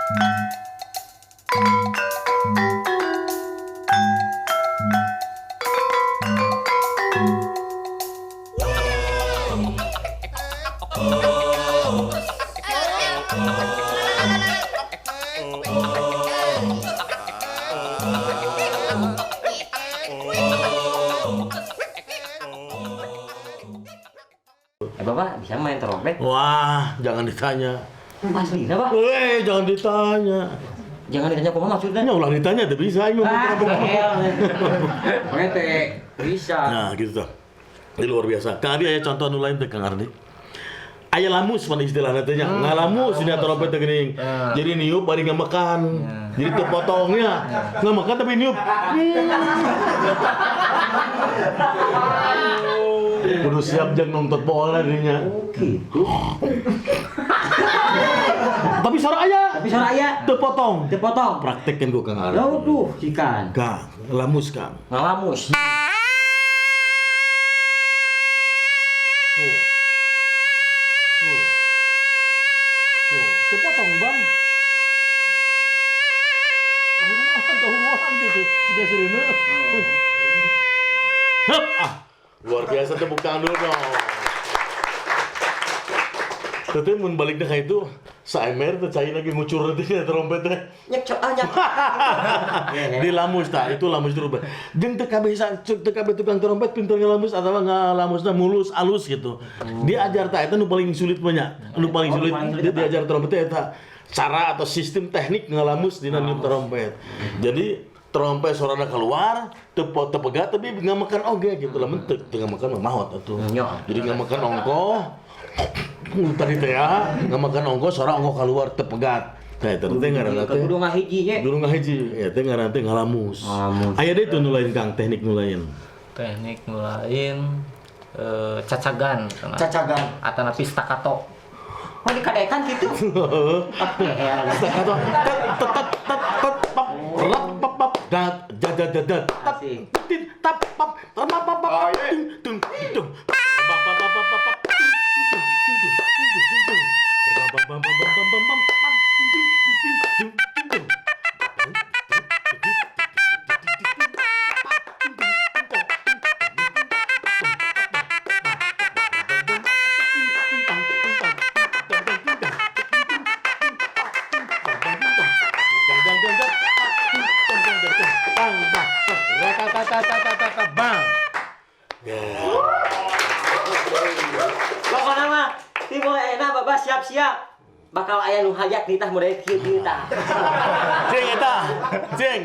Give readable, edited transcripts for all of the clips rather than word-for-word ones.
Eh, Bapak bisa main trompet? Wah, jangan ditanya. Asli, Pak? Eh, jangan ditanya. Jangan ditanya kumaha maksudnya. Ya ulah ditanya teu bisa aing mah Ah, trompet. teh bisa. Nah, gitu tuh. Ini luar biasa. Kang Adi aya contoh nu lain teh, Kang Ardi. Aya lamus mana istilahna teh nya. Ngalamus dina trompet teh geuning. Jadi niup bari ngamekan. Jadi teu potongnya. Ngamekan tapi niup. Kudu siap jeung nonton bola dirinya. Oh, gitu. Tapi suara aya. Tapi suara aya. Teu potong. Teu potong. Praktekkeun ku Kang Ardi. Aduh, cikan. Kang, lamus Kang. Ngalamus. Tuh. Tuh. Tuh, teu potong, Bang. Kahuruan, kahuruan gitu. Siga seureuna. Hup, ah. Luar biasa, tepuk tangan dulu dong. Tapi mun baliknya kayak itu, saemer teh cai lagi ngucur nanti ya trompetnya. Nyek cok ah nyak. Di lamus tah, itu lamus trompet. Jeung teu kabeh teu kabeh tukang trompet pinter ngelamus atawa ngalamusna mulus alus gitu. Diajar tah eta nu paling sulit banyak. Nu paling Oh, sulit paling sulit dia eta. diajar trompet teh eta cara atau sistem teknik ngelamus dina niup trompet. Jadi trompet suarana keluar, teu teu pegat tapi ngamakan oge gitu lah, teu teu ngamakan mah maot atuh. Nya. Jadi ngamakan ongkoh tadi teh ya, ngamakan ongkoh suara ongkoh keluar teu pegat. Tah eta teh ngaranna teh. Kudu ngahiji nya. Dulu ngahiji, ya teh ngaranna teh ngalamus. Ngalamus. Aya deui tuh nu lain, Kang, teknik nu lain. Teknik nu lain cacagan cenah. Cacagan. Atanapi staccato. Oh, dikadekan gitu. Staccato tet tet tet tet tet pap rap pap pap dat jat jat jat dat tap Asik. tit tap pap rap pap pap tung tung tung pap pap pap pap pap tung tung tung tung tung tung bam bam bam bam bam bam bam bam ting ting ting ting ting tung. Bang. Ya. Pokoknya mah ti mulai enak Bapak siap-siap. Bakal aya nu hayat nitah mulai kieu kieu tah. Cing eta. Cing.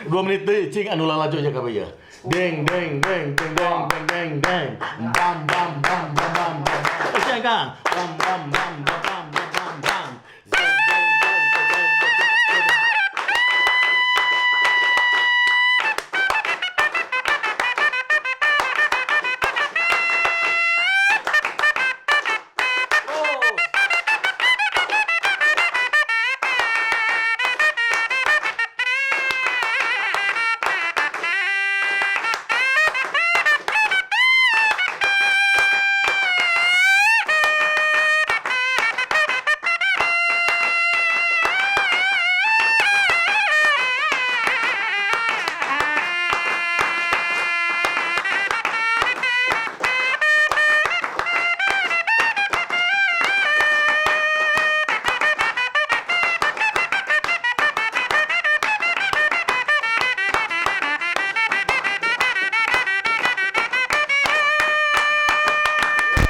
2 menit deui cing anu lalajo nya kabeh ya. Deng deng deng deng deng deng deng deng. Bam bam bam bam bam bam. Eh, cing Kang. Bam bam bam bam bam bam bam bam. Zeng zeng zeng zeng zeng zeng zeng.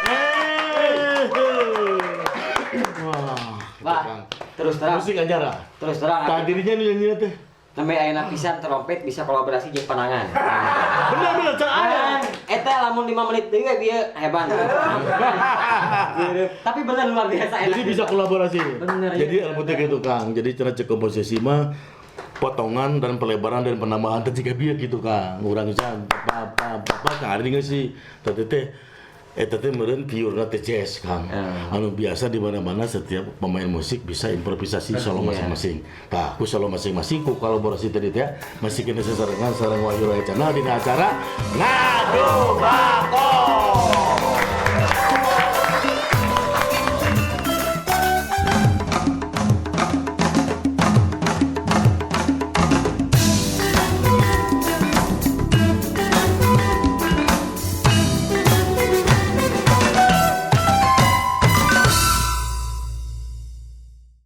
Eh. Wah, Wah, terus terang. musik acara. Terus terang. Tah dirinya nu nyanyi teh. Namanya ayeuna pisan trompet bisa kolaborasi jeung panangan. Bener bener can aya. Kan, eta lamun 5 menit deui we bieu hebat. Tapi bener luar biasa enak. Jadi bisa kolaborasi. Bener, Jadi iya. ilmu teh gitu, Kang. Jadi cara cek komposisi mah potongan dan pelebaran dan penambahan teh jiga bieu gitu, Kang. Urang bisa pa pa pa pa Kang Ardi sih. Tadi teh eta teh meureun pure teh jazz, Kang. Anu biasa di mana-mana setiap pemain musik bisa improvisasi solo masing-masing. Tah, ku solo masing-masing ku kolaborasi tadi teh masih kena sesarengan sareng Wahyu Raya Channel dina acara Ngadu Bako.